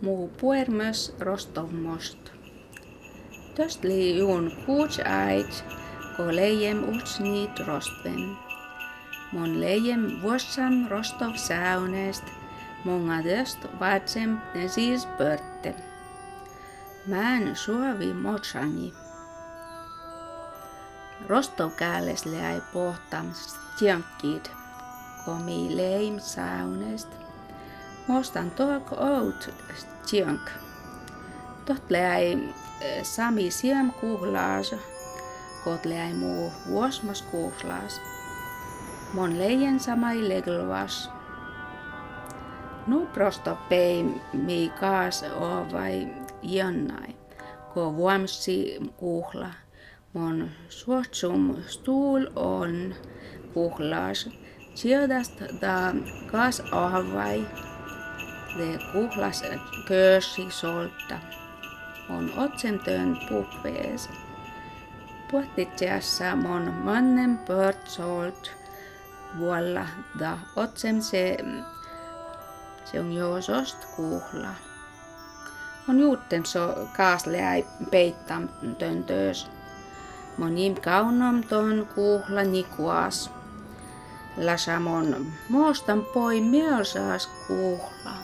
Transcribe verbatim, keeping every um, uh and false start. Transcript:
Mu puermös rostovmost. Döst lei un kúčaid, go leiem utsnit rostvem. Mon leiem vuossam rostovsávnest, monga döst vázzem ne sis börtte. Mán suovi močani. Rostovgáles leai bohtam stjieŋkkiid, go mii leimmet sávnest. Mostan dohko ovt stjieŋk. Doht leai sami siemm guhlas, go leai mu vuosmos guhlas. Mon leien samai legelvas. Nu rostov bei mii gás ohvai jionnái, go vuomsii guhla. Mon suohcum stuol oln guhlas, čieđas dat gás ohvai, de guhlas köšši soltta. Mon occem dön bukves. Buohticceassa mon mönnel bört solt vuolla, dat occem se, se on josost guhla. Mon jutten so gás leai beittan dönttös. Mon in gávdnom don guhla nikuas. Lasa mon mostan boi miesas guhla.